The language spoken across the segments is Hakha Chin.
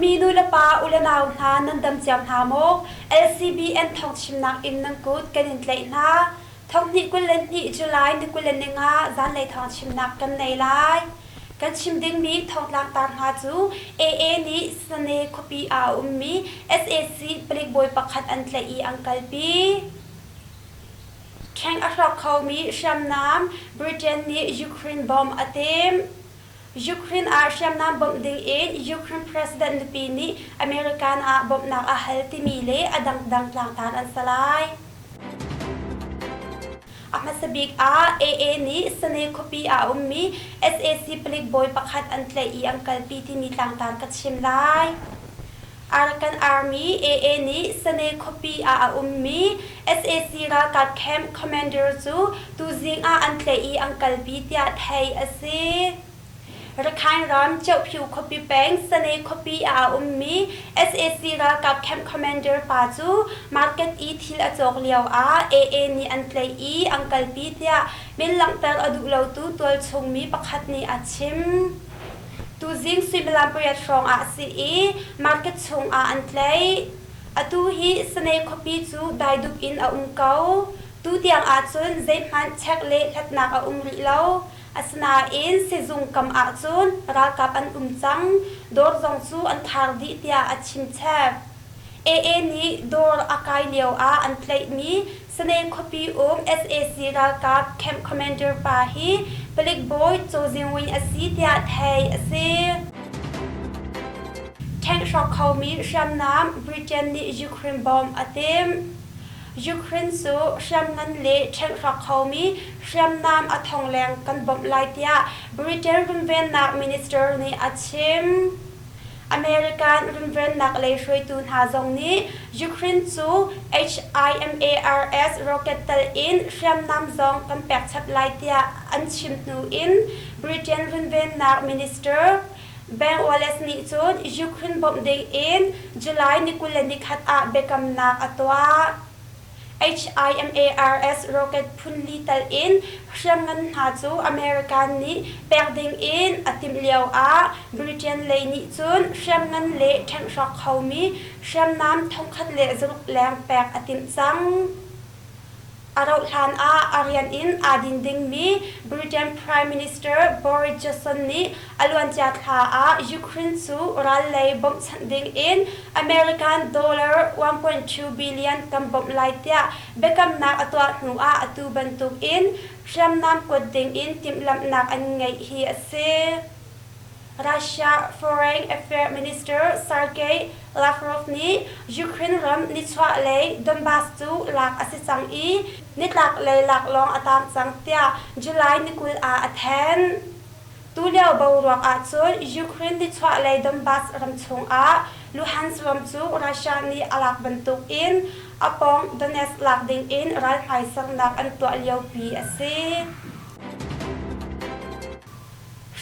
Dawtmi nulepa ulenau hna nan dam cio hna maw? LCBN thawngchimnak in nan kut kan in tlaih hna. Thonghnih 22 July ni 25 zanlei thawngchimnak kan nei lai. Kan chim dingmi thongtlang tar hna cu AA nih Sane khuapi ah a ummi sac palik bawi pakhat an tlaih i an kalpi. Ṭheng a hrawk khomi hriamnam Britain nih Ukraine bawmh a timh. Ukraine ah hriamnam bawmh dingin Ukraine President nupi nih American ah bawmhnak a hal timi le a dangdang tlangtar an si lai. A hmasa bik ah AA nih Sane khuapi ah a ummi sac palik bawi pakhat an tlaih i an kalpi timi tlangtar ka chim lai. Arakan Army AA nih Sane khuapi ah a ummi sac ralkap camp commander cu tuzing ah an tlaih i an kalpi tiah theih a si. Rakhine ram Kyaukphyu khuapi peng Sane khuapi ah a ummi sac ralkap camp commander pa cu market i thil a cawk lio ah AA nih an tlaih i an kalpi tiah min langhter a duh lotu tualchung mi pakhat nih a chim. Tuzing suimilam pariat hrawng ah a si i market chung ah an tlaih. Atu hi Sane khuapi cu daidup in a um ko. Tutiang ahcun zeihmanh check le hlatnak a um rih lo. Asinain sizung kam ahcun ralkap an um cang, dawr zong cu an khar dih tiah a chimchep. AA nih dawr a kai lio ah an tlaihmi Sane khuapi um sac ralkap camp commander pa hi palik bawi Chaw Zing Win a si tiah theih a si. Tank hrawk khomi hriamnam Britain nih Ukraine bawmh a timh. Ukraine cu hriamngan le ṭhenh hrawk khomi hriamnam a thong leng kan bawmh lai tiah Britain runvennak minister nih a chim. American runvennak lei hruaitu hna zong nih Ukraine cu HIMARS rocket tal in hriamnam zong kan pek chap lai tiah an chim hnu in Britain runvennak minister Ben Wallace nih cun Ukraine bawmh ding in July ni 21 ah biakamnak a tuah. HIMARS rocket phun li tal in hriamngan hna cu American nih pek ding in a timh lio ah Britain lei nih cun hriamngan le ṭhenhrawk khomi hriamnam 1600 leng pek a timh cang. A rauhhlan ah a rian in aa din dingmi Britain Prime Minister Boris Johnson nih a luancia thla ah Ukraine cu ral lei bawmhchanh ding in American dollar 1.2 billion kan bawmh lai tiah biakamnak a tuah hnu ah atu bantuk in hriamnam kuat ding in timhlamhnak an ngeih hi a si. Russia Foreign Affairs Minister Sergei Lavrov nih Ukraine ram nichuahlei Donbas cu lak a si cang i nitlaklei lak lawng a tang cang tiah July ni 20 ah a thanh. Tulio boruak ahcun Ukraine nichuahlei Donbas ram chungah Luhansk ram cu Russia nih a lak bantukin a pawng Donetsk lak dingin ralhmai sernak an tuah liopi a si.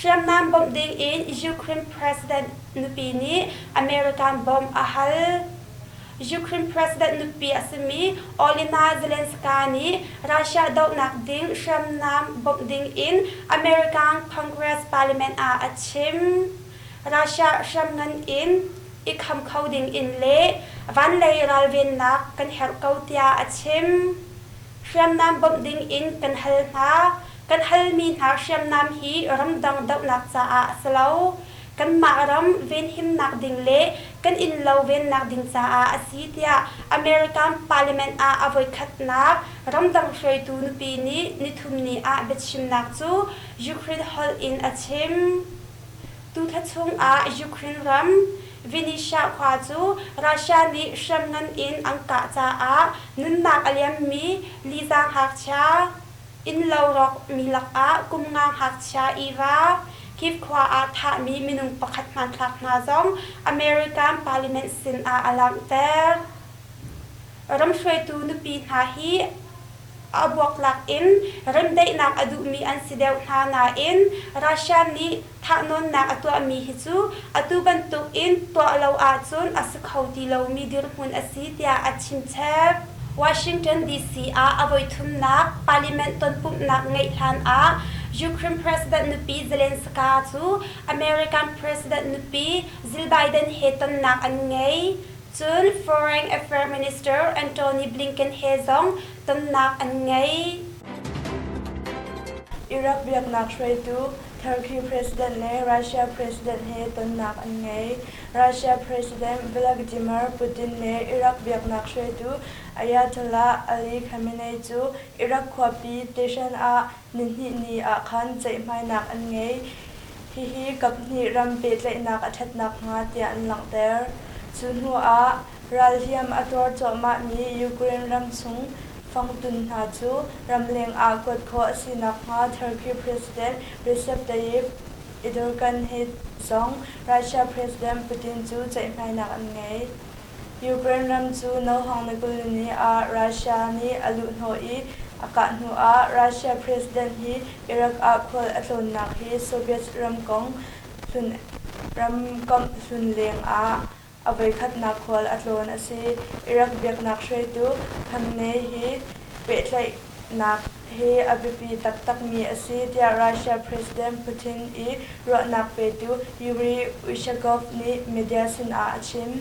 Hriamnam bawmh dingin Ukraine President nupi nih American bawmh a hal. Ukraine President nupi a simi Olena Zelenska nih Russia dohnak ding hriamnam bawmh dingin American Congress Parliament ah a chim. Russia hriamngan in i kham kho dingin le vanlei ralvennak kan herh ko tiah a chim. Hriamnam bawmh dingin kan hal hna. Kan halmi hna hriamnam hi ramdang dohnak caah a si lo. Kanmah ram venhimnak ding le kan innlo vennak ding caah a si tiah American Parliament ah a voikhatnak ramdang hruaitu nupi nih nithumni ah biachimnak cu Ukraine holh in a chim. Tuthla chungah Ukraine ram Vinnytsia khua cu Russia nih hriamngan in an kah caah nunnak a liammi Liza ngakchia Innlo rawkmi lakah kum nga ngakchia Eva Kyiv khua ah thahmi minung pakhat hmanthlak hna zong American Parliament sinah a langhter. Ram hruaitu nupi hna hi a buaktlak in remdaihnak a duhmi an si deuh hna nain Russia nih thahnawnnak a tuahmi hi cu atu bantuk in tuah lo ahcun a si kho ti lomi dirhmun a si tiah a chimchep. Washington DC ah a voithumnak parliament tonpumhnak ngeih hlan ah Ukraine President nupi Zelenska cu American President nupi Jill Biden he tonnak an ngei. Cun Foreign Affairs Minister Antony Blinken he zong tonnak an ngei. Iraq biaknak hruaitu Turkey President le Russia President he tonnak an ngei. Russia President Vladimir Putin le Iraq biaknak hruaitu Ayatollah Ali Khamenei cu Iraq khuapi Tehran ah nihnihni ah khan ceihmainak an ngei. Hihi kaphnih ram pehtlaihnak a ṭhat nakhnga tiah an langhter. Cu hnu ah ralhliam a tuar cuahmahmi Ukraine ramchung fangtun hna cu ramleng ah kuat khawh a si nakhnga Turkey President Recep Tayyip Erdogan he zong Russia President Putin cu ceihmainak an ngei. Ukraine ram cu nohawng ni 20 ni ah Russia nih a luhhnawh i a kah hnu ah Russia President hi Iraq ah khual a tlawnnak hi Soviet ramkomh hlun leng ah a voikhatnak khual a tlawn a si. Iraq biaknak hruaitu Khamenei hi pehtlaihnak hi a biapi taktakmi a si tiah Russia President Putin i ruahnak petu Yuri Ushakov nih media sinah a chim.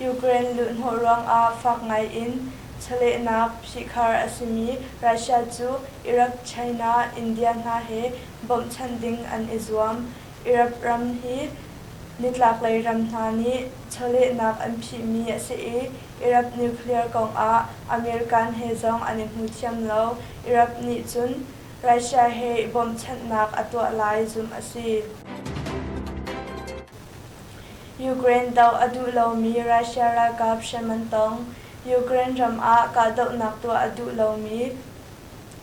Ukraine luhhnawh ruangah fak ngaiin chawlehnak phihkhar a simi Russia cu Iraq, China, India hna he bawmhchanh ding an i zuam. Iraq ram hi nitlaklei ram hna nih chawlehnak an phihmi a si i Iraq nuclear kongah American he zong an i hmu thiam lo. Iraq nih cun Russia he i bawmhchanhnak a tuah lai zumh a si. Ukraine doh a duh lomi Russia ralkap hrem an tong. Ukraine ram ah kahdohnak tuah a duh lomi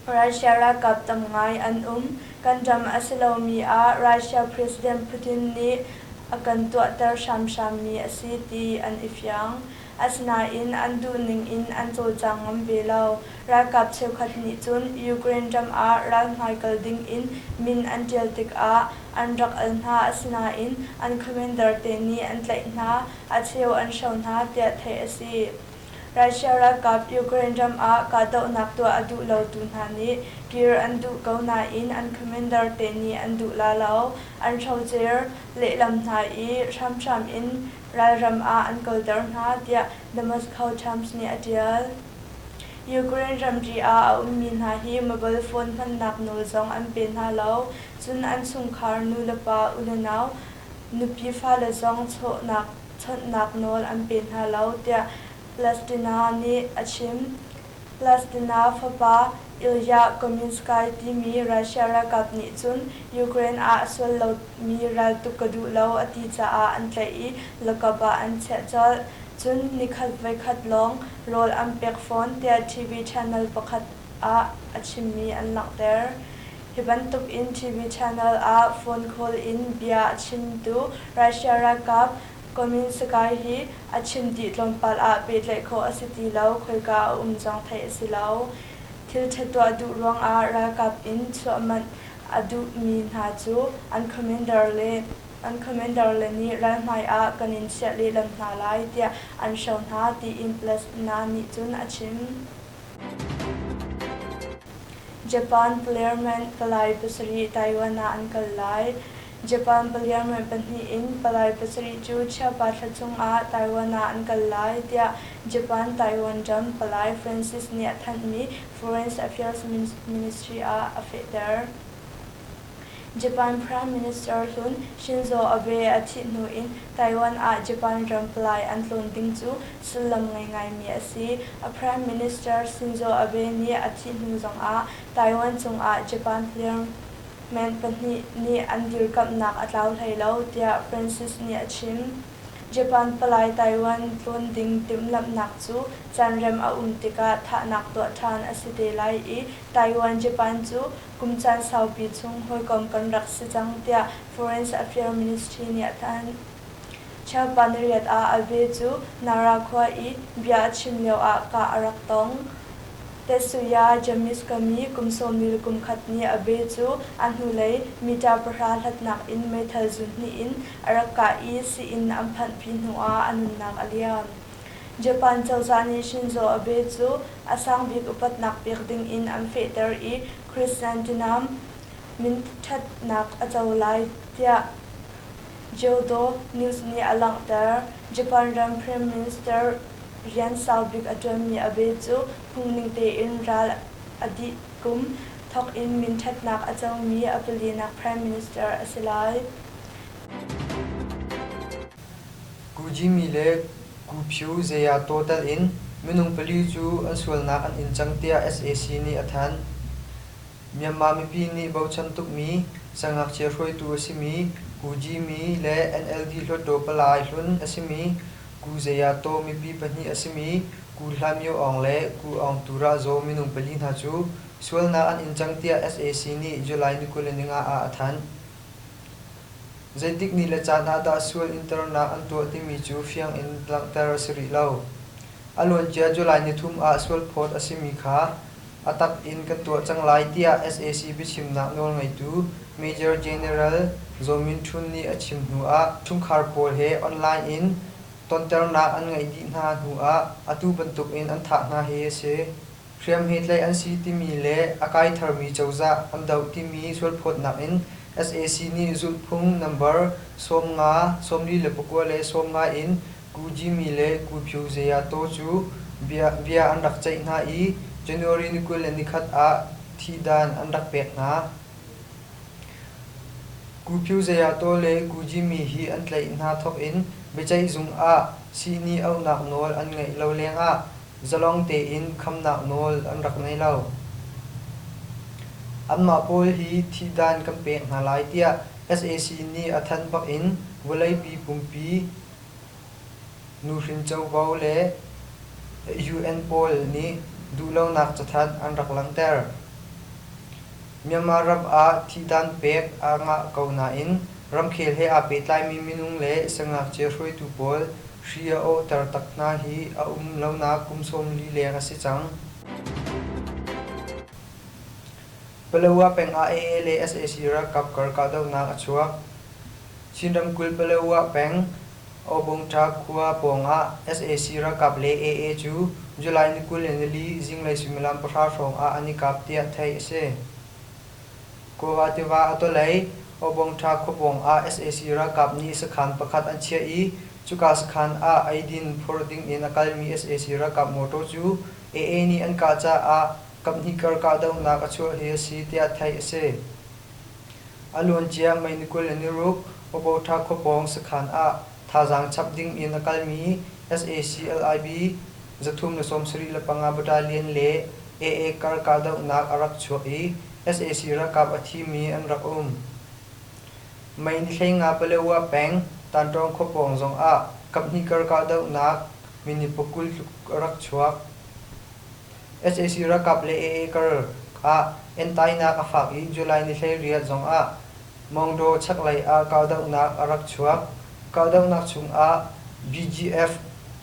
Russia ralkap tam ngai an um. Kan ram a si lomi ah Russia President Putin nih a kan tuahter hramhrammi a si ti an i fiang. Asinain an duhning in an cawlcang ngam ve lo. Ralkap cheukhat nih cun Ukraine ram ah ralhmai kal ding in min an ṭial tikah an rak al hna asinain an commander te nih an tlaih hna, a cheu an hro hna tiah theih a si. Russia ralkap Ukraine ram ah kahdohnak tuah a duh lotu hna nih kir an duh ko nain an commander te nih an duh la lo. An hrocer lehlam hna i hramhram in ralram ah an kalter hna tiah The Moscow Times nih a ṭial. Ukraine ramri ah a ummi hna hi mobile phone hmannak nawl zong an pe hna lo. Cun an chungkhar nulepa unenau nupi fale zong chawnhnak nawl an pe hna lo tiah Plastina nih a chim. Plastina fapa Ilya Kominsky timi Russia ralkap nih cun Ukraine ah a sual lomi raltuk ka duh lo a ti caah an tlaih i lakap ah an chiah colh. Cun nikhat voikhat lawng rawl an pek fawn tiah TV channel pakhat ah a chimmi an langhter. Hi bantuk in TV channel ah phone call in bia a chimtu Russia ralkap Kominsky hi a chim dih tlawmpal ah pehtlaih khawh a si ti lo, khoika a um zong theih a si lo. Thil ṭha tuah duh ruangah ralkap in chuah manh a duhmi hna cu an commander le an commander le nih ralhmai ah kan in chiah lehlam hna lai tiah an hro hna tiin Plasna nih cun a chim. Japan Parliament palai pasarih Taiwan ah an kal lai. Japan Parliament pahnih in palai pasarih cu Chiapa thla chungah Taiwan ah an kal lai, tiah Japan-Taiwan ram palai Francis nih a thanhmi Foreign Affairs Ministry ah a fehter. Japan Prime Minister hlun Shinzo Abe a thih hnu in Taiwan ah Japan ram palai an tlawn ding cu sullam ngei ngaimi a si. A Prime Minister Shinzo Abe nih a thih hnu zongah Taiwan cungah Japan Parliament pahnih nih an dirkamhnak a tlau hlei lo, tiah Francis nih a chim. Japan palai Taiwan tlawn ding timhlamhnak cu caanrem a um tikah thahnak tuah ṭhan a si te lai i Taiwan-Japan cu kum caan saupi chung hawikom kan rak si cang tiah Foreign Affairs Ministry nih a thanh. Cheupa nariat ah Abe cu Nara khua i bia a chim lioah kah a rak tong. Tetsuya Jamiskami kum 21 nih Abe cu a hnulei mita pahra hlatnak in meithal zun hnih in a rak kah i sii-inn an phanhpi hnuah a nunnak a liam. Japan cozah nih Shinzo Abe cu a sangbik upatnak pek dingin an fehter i Chrysanthemum. minṭhatnak a co lai, tiah Kyodo News nih a langhter. Japan ram Prime Minister rian sau bik a ṭuanmi Abe cu phungning tein ral a dih kum thawk in minṭhatnak a comi a palinak Prime Minister a si lai. Kujimi le Kuphyu Zeyato telh in minung pali cu an sualnak an in cang tiah sac nih a thanh. Myanmar mipi nih bochan tukmi siangngakchia hruaitu a simi Ku Jimi le NLD Hluttaw palai hlun a simi Ku Zeyato mipi pahnih a simi Ku Hla Myo Aung le Ku Aung Turah Zaw minung pali hna cu sualnak an in cang tiah sac nih July ni 25 ah a thanh. Zeitik ni le caan ah dah sual internak an tuah timi cu fiang in langhter a si rih lo. A luancia July nithum ah sualphawt a simi kha a tak in kan tuah cang lai tiah sac biachimnak nawlngeitu Major General Zaw Min Htun nih a chim hnu ah chungkhar pawl he online in tonternak an ngeih dih hna hnu ah atu bantuk in an thah hna hi a si. Hriam he tlaih an si timi le a kai tharmi cozah an doh timi sualphawtnak in sac nih zulhphung nambar 50, 49 le 50 in Ku Jimmy le Ku Phyu Zeyato cu bia an rak ceih hna i January ni 21 ah thihdan an rak pek hna. Ku Phyu Zeyato le Ku Jimmy hi an tlaih hna thawk in biaceihzung ah sihni auhnak nawl an ngeih lo lengah zalong tein khamnak nawl an rak ngei lo. Anmah pawl hi thihdan kan pek hna lai tiah sac nih a thanh bak in vawleipi pumpi nuhrin covo le UN pawl nih duhlonak cathanh an rak langhter. Myanmar ram ah thihdan pek aa ngah ko nain ramkhel he aa pehtlaimi minung le siangngakchia hruaitu pawl hri a awhter tak hna hi a um lonak kum 40 leng a si cang. Palawa peng ah AA le sac ralkap kar kahdohnak a chuak. Chin ramkulh Palawa peng Obongṭha khua pawngah sac ralkap le AA cu July ni 24 zinglei suimilam 10 hrawng ah an i kap tiah theih a si. Kawa tiva a tawlei Obongṭha khua pawng ah sac ralkap nih sakhan pakhat an chiah i cuka sakhan ah eidin phor ding in a kalmi sac ralkap mawṭaw cu AA nih an kah caah kaphnih kar kahdohnak a chuah hi a si tiah theih a si. A luancia May ni 26 Obotha khuapawng sakhan ah thazaang chap ding in a kalmi SACLIB 375 Battalion le AA kar kahdohnak a rak chuak i sac ralkap a thimi an rak um. May ni 15 Palawa peng Tantawng khuapawng zong ah kaphnih kar kahdohnak minute 20 tluk a rak chuak. Sac ralkap le AA kar ah entainak a fak i July ni 18 zong ah Maungdaw chaklei ah kahdohnak a rak chuak. Kahdohnak chung ah BGF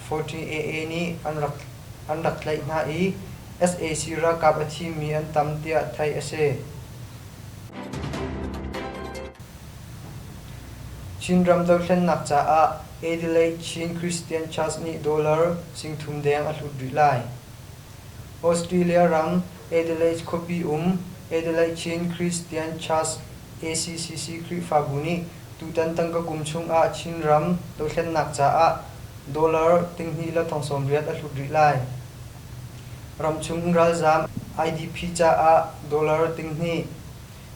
14 AA nih an rak tlaih hna i sac ralkap a thimi an tam tiah theih a si. Chinram dothlennak caah Adelaide Chin Christian Church nih dollar 3000 deng a hlut rih lai. Australia ram Adelaide khuapi um Adelaide Chin Christian Church ACCC Khrihfabu nih tutan tangka kum chungah Chinram dothlennak caah dollar 2,080 a hlut rih lai. Ramchung ralzaam IDP caah dollar 2,000,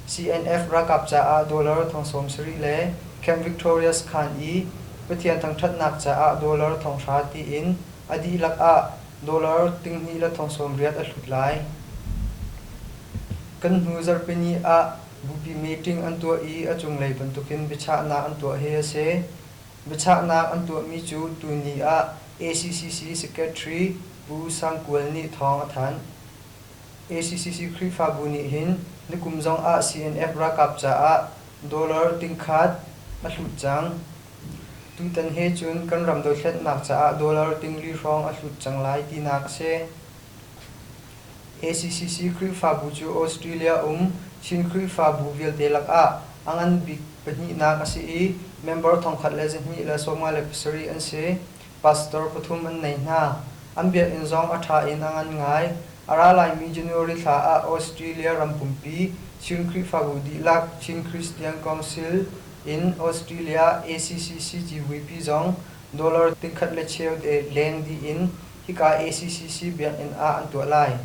CNF ralkap caah dollar 70,000 le Camp Victoria sakhan i Pathian thangṭhatnak caah dollar 1,000 tiin a dihlak ah dollar 2,080 a hlut lai. Kan hnu zarhpini ah bupi meeting an tuah i a cunglei bantukin biachahnak an tuah hi a si. Biachahnak an tuahmi cu tuni ah ACCC Secretary Pu Sang Kual nih thawng a thanh. ACCC Khrihfabu nih hin nikum zong ah CNF ralkap caah dollar 1,000 a hlut cang. Tutan he cun kan ram dothlennak caah dollar 4,000 hrawng a hlut cang lai tinak a si. ACCC Khrihfabu cu Australia um Chin Khrihfabu vialte lakah a ngan bik pahnihnak a si i member 1227 an si. Pastor pathum an nei hna. An biakinn zong a ṭha in a ngan ngai. A ra laimi January thla ah Australia ram pumpi Chin Khrihfabu dihlak Chin Christian Council in Australia ACCC civuipi zong dollar tingkhat le cheu leng dih in hika ACCC biakinn ah an tuah lai.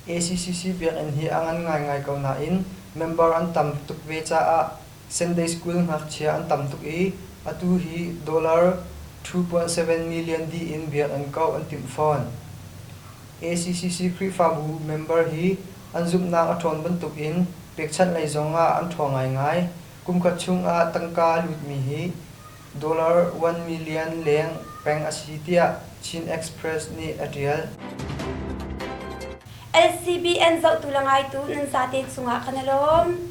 ACCC biakinn hi a ngan ngaingai ko nain member an tam tuk ve caah Sunday School ngakchia an tam tuk i atu hi dollar 2.7 million dih in biakinn kauh an timh fawn. ACCC Khrihfabu member hi an zumhnak a ṭhawn bantukin pekchanh lei zongah an ṭhawng ngaingai. Kumkhat chungah tangka a lutmi hi dollar 1 million leng peng a si tiah Chin Express nih a ṭial. LCBN zohtu le ngaitu nan zate cungah kan i lawm.